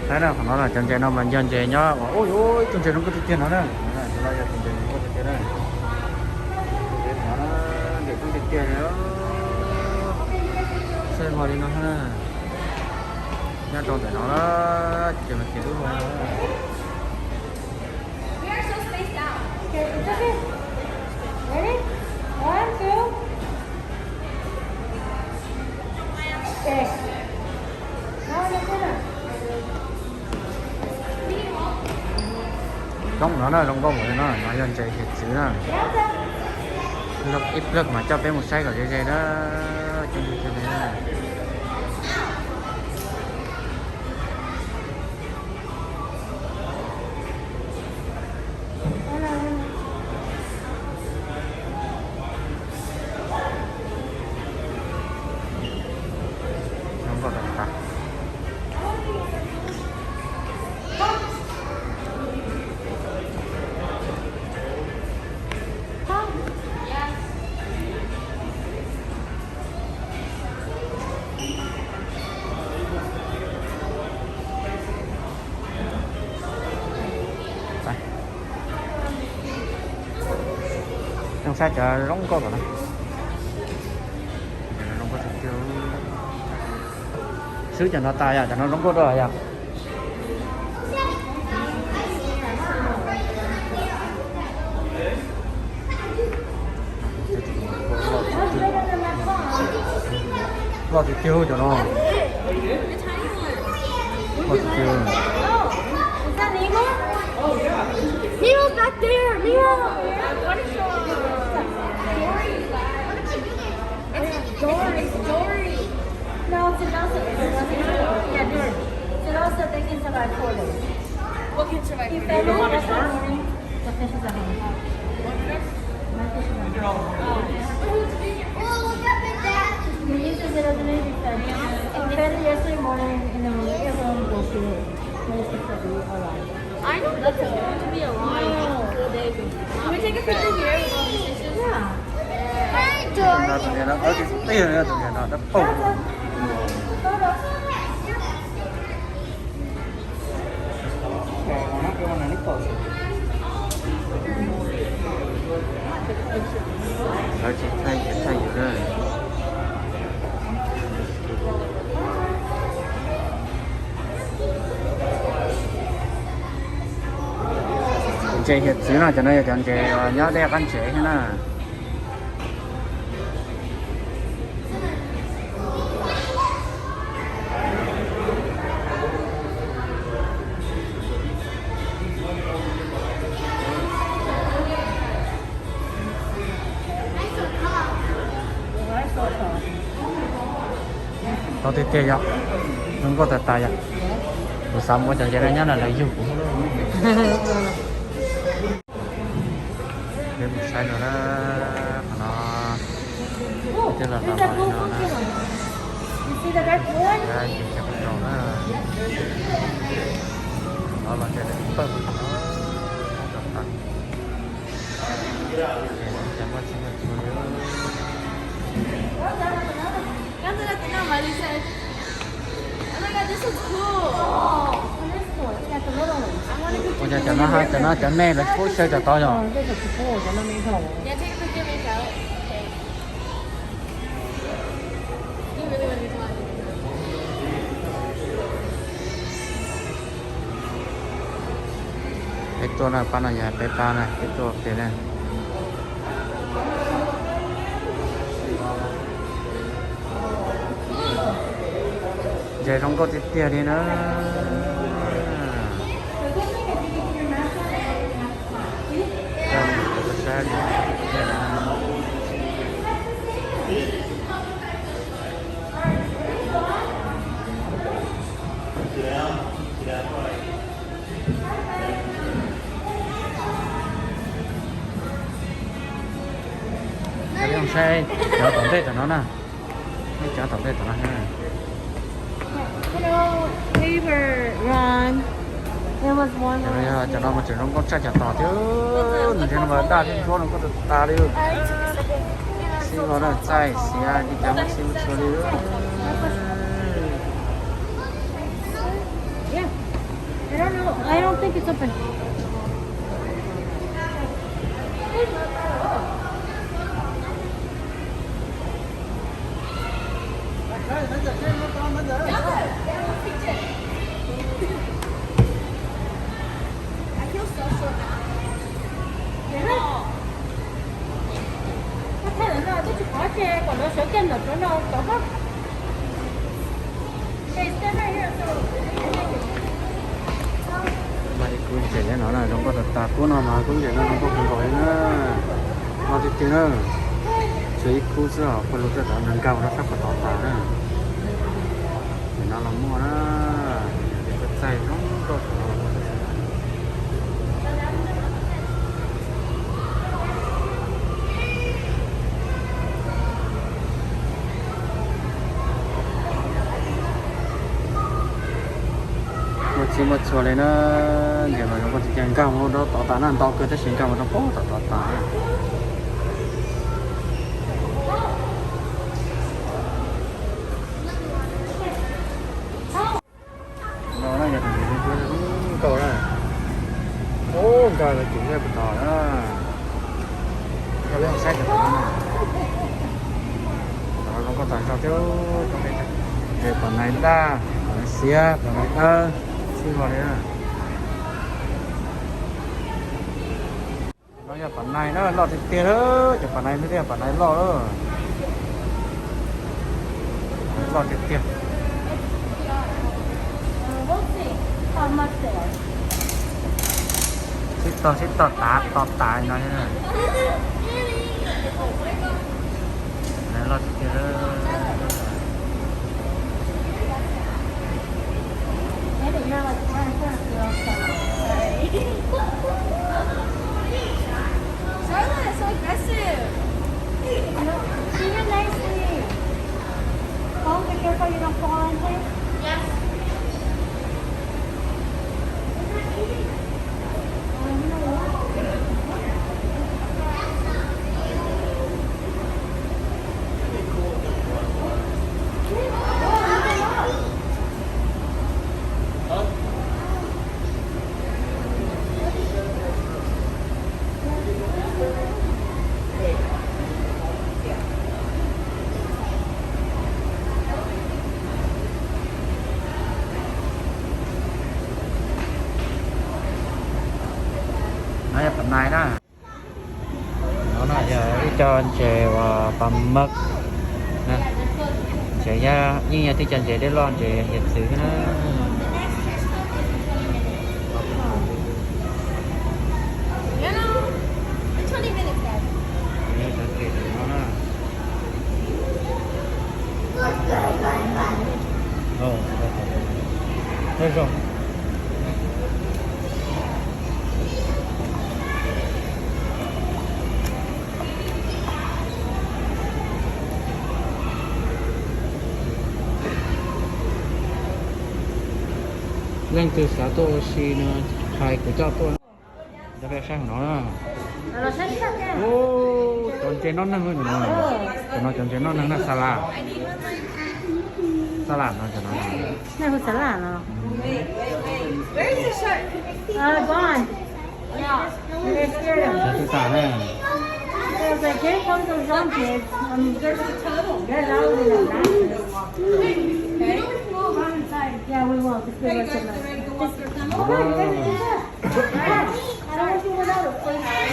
Qhov no cov ntses no mas yog ntses nyob ua ib tug ntses zoo nkauj tiag tiag no na. Los yog tus ntses zoo nkauj tiag tiag na. Ntses no ntses zoo tiag tiag li, saib hlo li no na. Nyob rau ntawm no na, ces mas ces lub hauv no. Coob no na, zoo nkauj npaum li no, no yog ntses hiav txwv na. Ib pliag mas coj peb mus saib kom ze ze na. Coob tiag tiag li na. Zoo nkauj tas tas. Zoo saib cov zoo nkauj tom no. Zoo nkauj tiag tiag. Xwb cov no tas yom, cov no zoo nkauj dua yom. Loj tiag tiag cov no. Loj tiag tiag. Is that Nemo? Nemo's back there! Nemo! Dory, Dory. No, it's a dolphin. Yeah, Dory. It's a dolphin that can survive four days. What can survive four days? He fed me yesterday morning. The fish is at home. My fish is at home. Oh, look up at that. He uses it as a baby fed. He fed it yesterday morning, and then when we get home, we'll see it. When it's completely alive. I know that's going to be a long four days. Can we take a picture here with all the fishes? Yeah. Tus niag no, tus niag no dab paug. Lawv tsis thaij ces thaij yus na. Ntses hiav txwv no, cov no yog cov ntses nyob deb qab ntsev thiab na. Tau tiag tiag yom, zoo nkauj tas tas yom. Kuv xav muab cov ntses no nyob no lawv yug kuv. Peb mus saib no na, qhov no twb los los li no na. Yus cov qab rau na, los los ntses lawv pawg no. Cov muaj txij muaj txhua li. Ua cas cov no, cov no cov me lawv kuj xyaw cov tod yom. Peb tuaj na, pab no yog peb pab na, peb tuaj pem na. Ntses zoo nkauj tiag tiag li na. Saib cov tom ntej tom no na. Cov tom ntej tom no. Hello, neighbor Ron. It was one. Cov no mas tseem zoo nkauj tshaj cov tom thiab. Nws ntsia no mas daj thiab ntsuab no nkauj tas tas li. Xib los na, txaij xiav li cas muaj txij muaj txhua li. Yeah. Mas ib khub ntses no na zoo nkauj tas tas, khub no mas khub ntses no zoo nkauj kawg nkaus li na. No tiag tiag na. Tshuav ib khub xwb os, pog lug tuaj tod nws nkag mus rau sab puag tod tas na. Nim no los muaj na, txaij zoo nkauj. Muaj txhij muaj txhua li na, ntses mas zoo nkauj tiag tiag, nkag mus rau tod tas na, ntau kawg tab sis nkag mus rau puag tod tod tas. No na yog tus ntses zoo nkauj na. Ub, nkag los cim nyob puag tod na. Yog peb mus saib cov no na. Cov no zoo nkauj tas zog thiab. Ntses pom nais daj, pom nais xiav, pom nais dawb, txhij vog li na. No yog pom nais na, loj tiag tiag lawm, cov pom nais no thiaj yog pom nais loj lawm. Loj tiag tiag. Sib tog sib tog tav to tas no. Loj tiag tiag. Charlotte, so aggressive. Be nice to me. Phone, be careful you don't fall into it. Yes. No yog pom nais na. No na yog ib co ntses uas pom mab. Ntses yeej yog tib co ntses dej loj, ntses hiav txwv thiab na. Leej twg xav tuaj ua si no hais kuv coj tuaj. Cov peb saib hauv no na. Ub, cov ntses noj neeg no. Cov no cov ntses noj neeg na, xa las. Xa las no cov no. Xab las no. Cov tub tas na.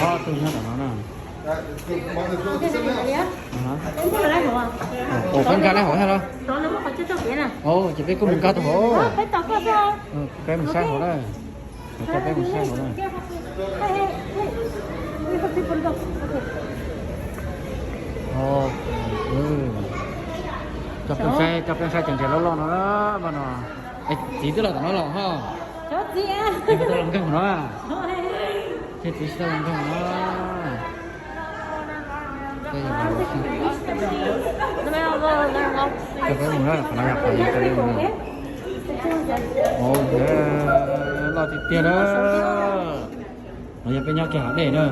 Ob tug nyob tom no na. Ua peb nkag lawv hauv thiab los? Ces peb kuj mus nkag tau hauv. Peb mus saib hauv na. Coj peb mus saib hauv na. Coj peb saib, coj peb saib cov ntses loj loj no na, mas no. Txiv twb los tom no los ho. Txiv tsis tau los nkag no. Txiv tsis tau los nkag no. Coj peb mus na, qhov no yog qhov coj peb mus. Loj tiag tiag na. No yog peb nyob kiag hauv dej na.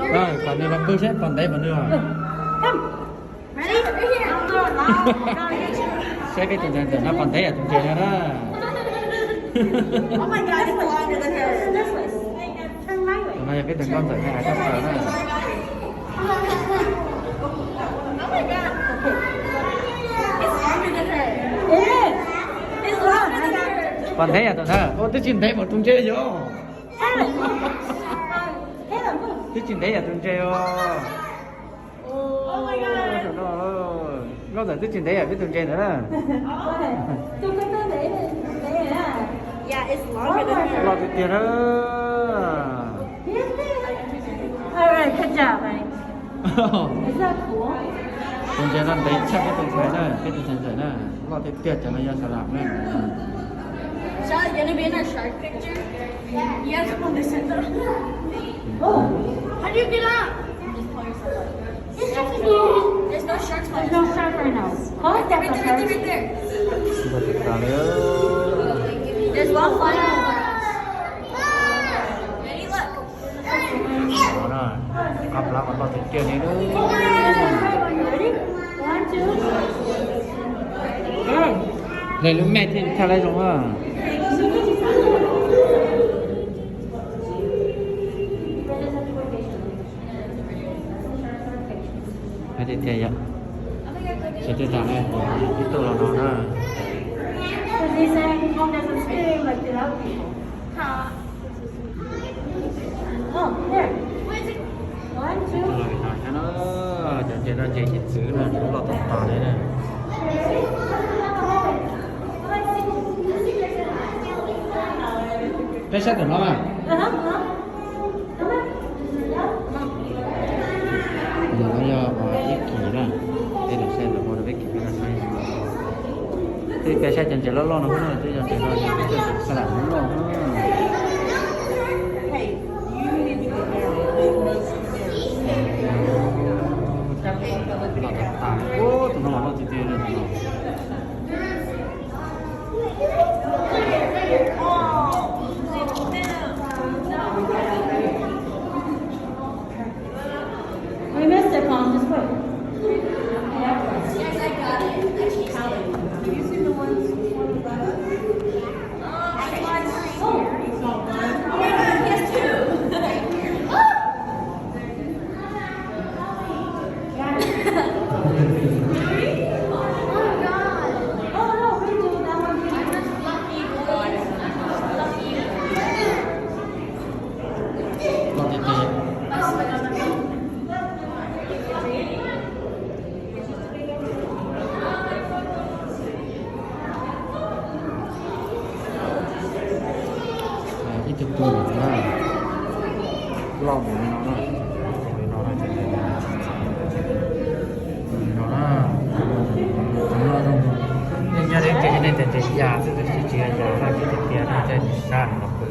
Kom nws los pw seb pom ntev pom nws. Saib peb tus ntxhais ntxawm no pom ntev yam tus ntses no na. Tus no yog peb tus nkauj ntxawm na, hais txog plaws na. Pom ntev yam tus ntawd, twb tsis ntev npaum tus ntses yog. Twb tsis ntev yam tus ntses os. Nkauj ntxawm twb tsis ntev yam peb tus ntses ntawd na. Loj tiag tiag na. Tus ntses no ntev tshaj peb tus ntxhais na, peb tus ntxhais ntxawm na. Loj tiag tiag, cov no yog xas las na. Shall I gonna be in a shark picture? Yes, on this end. Oh, how do you get up? There's no sharks. There's no shark right now. Huh? Right there, right there, right there. There's one flying over us. Ready, look. Qab plab mas loj tiag tiag li. Hle lub mej thiaj tshaj lawv zoo na. Tiag tiag yom. Ces twb tas na, ib tug los no na. Ib tug los no thiab na, cov ntses no ntses yim txwv na, loj tag tag li na. Peb saib tom no na. Ntawm no yog ib kis na, peb los saib ntawm no rau peb kis peb los saib. Twb peb saib cov ntses loj loj no na, twb yog ntses no yog ib co ntses xas las loj na. Loj tas tas, tus no mas loj tiag tiag li tus no. We missed it, Mom. Just wait. Yes, I got it. I chased it. Have you seen the ones before the brother? Oh, I got one. Oh, he has two. Ib tug pw na, loj npaum li no na, li no na, li no na, nyob deb ces nej tias ntses ya xwb, tsis yog ya na, ces tias tias na, thiaj tsis sab nws los pw.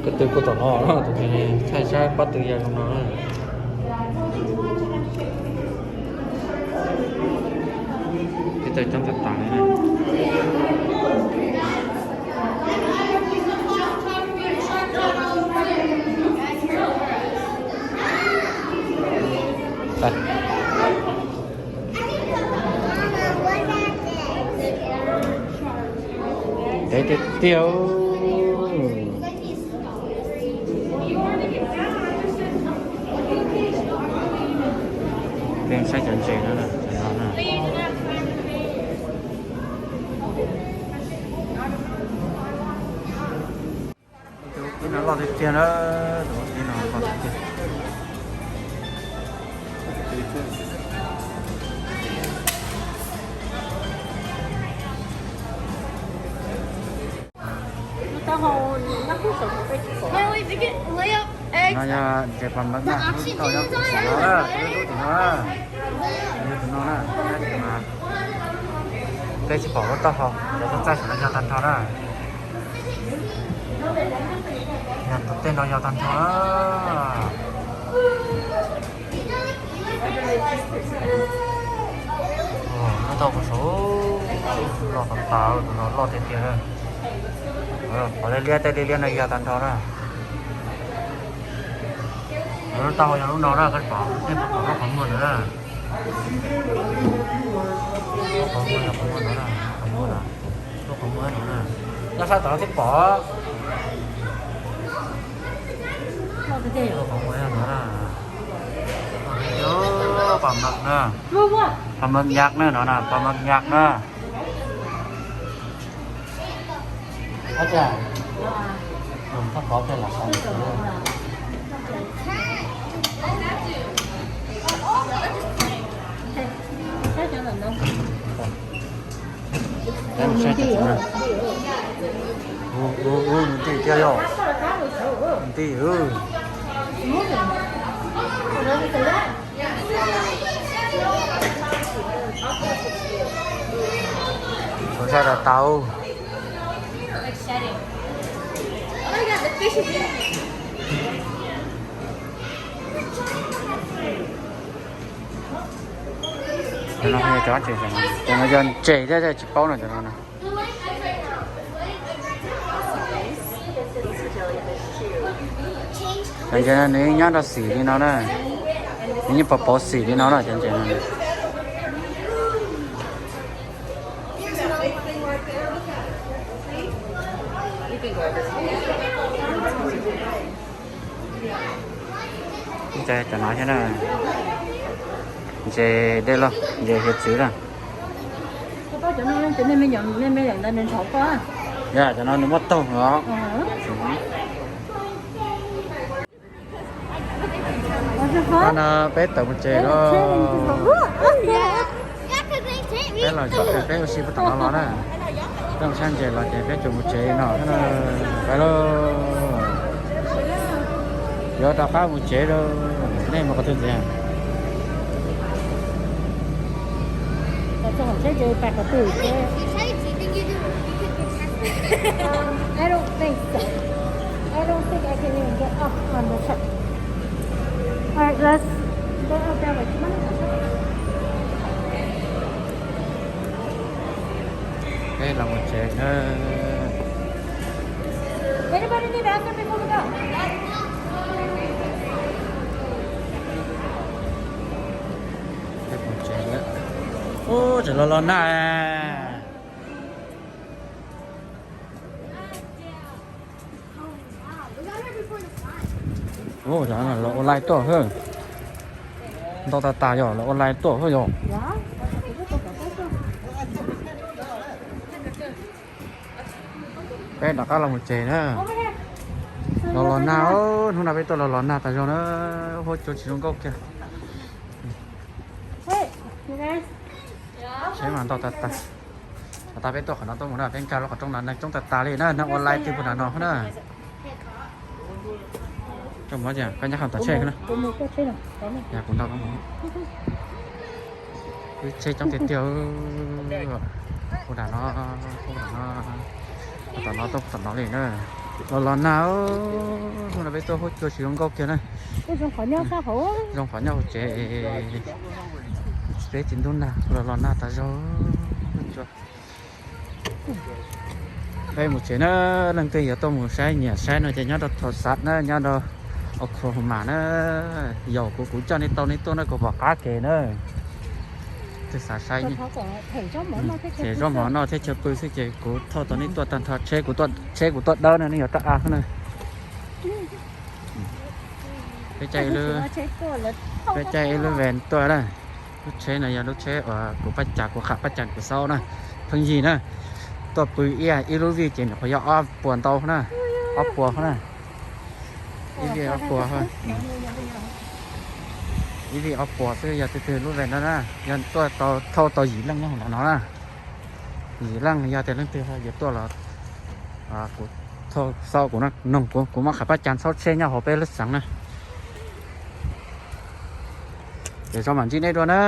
Ko tw kuj tom no na, tus txhais sab pob tw ya zoo no na. Peb tau coob tag tas li na. Ntev tiag tiag. Peb saib cov ntses no na, cov no na. Tus no loj tiag tiag na, tus no loj tiag tiag. No yog ntses pas npab na, lub tau nyob kuv xav no, lub tus no, tus no na, tus no na. Peb tsis pom lub taub hau, cov txaij saum no yog tag nrho na. Yog tus tej no yog tag nrho na. Lub taub hau saud loj tas tas, tus no loj tiag tiag. Qhov liab liab tej liab liab no yog tag nrho na. Lub taub hau yog lub no na, koj pom, nej pom lub qhov muag ntawd na. Lub qhov muag yog qhov muag no na, qhov muag na, lub qhov muag no na. Nyob sab tom no twb pom. Lub qhov muag no na. Pom maj na. Pom maj nyaj na no na, pom maj nyaj na. Nws nti thiab yog nti. Tsuas saib tau tau. Cov no yog cov tsev, cov no yog ntses thiab tsis paub no cov no na. Cov ntses no nws nyob rau xim li no na, nws yeej pov pov xim li no na cov ntses no. Cov no thiab na, ntses dej loj, ntses hiav txwv na. Yog cov no nws muaj taug os. Qhov no peb tawm mus tsev lawm. Peb los zov, peb ua si puag tom no los na. Peb mus saib ntses los ces peb tsuas mus tsev no. Peb lauj, yuav rov qab mus tsev lauj. Nej mus qhov twg ntxiv? I don't think so. I don't think I can even get up on the truck. All right, let's go up there with Peb los mus tsev na. Anybody need bathroom before we go? Peb mus tsev na. Ub, tseem los los nag. Ub, los ua laij tuaj hwb. Ntau tas tas yog los ua laij tuaj hwb yog. Peb rov qab los mus tsev na. Los los nag, hnub no peb tuaj los los nag tas zog na. Huab cua tsis zoo nkauj kiag. Tsheb mas ntau tas tas. Tom qab peb tuaj qhov no tuaj mus na, peb nkag lub qhov rooj no neeg coob tas tas li na, neeg ua laij twb puag nram no na. Koj nyob qhov tom tsheb na. Kuv nrog koj mus. Wb tsheb coob tiag tiag. Puag nram no, puag nram no, tom no tuaj tom no li na. Los los nag, hnub no peb tuaj huab cua tsis zoo nkauj kiag na. Zoo qhov nyob hauv tsev, peb tsis ntub nag, los los nag tas zog. Peb mus tsev na, leej twg yuav tuaj mus saib nyiam saib no ces nyob rau Tulsa na, nyob rau Oklahoma na. Yaum kuv, kuv coj nej tau nej tuaj na, kuv pom qab kev na. Twg xav saib, ces zaub mov noj thiab chaw pw xwb ces kuv thauj tau nej tuaj tag nrho, tsheb kuv tuaj dawb na, nej yuav rov av na. Peb caij ib lub, peb caij ib lub van tuaj na. Lub tsheb no yog lub tsheb uas kuv paj cas, kuv qham paj cas kuv xauj na, pheej yig na. Tuaj pw ib, ib lub vij ces nws qhuav yog ob puas ntau na, ob puas na. Ib vij ob puas, ib vij ob puas xwb. Yog tus twg lub van no na, yog tuaj tau, thauj tau yim leej nyob hauv no na. Yim leej, yog tias leej twg yuav tuaj los kuv thauj xauj kuv na, noog kuv, kuv muab qham paj cas xauj tsheb nyob hauv peb lub xeev na. Ces zoo mam ntsib nej dua na.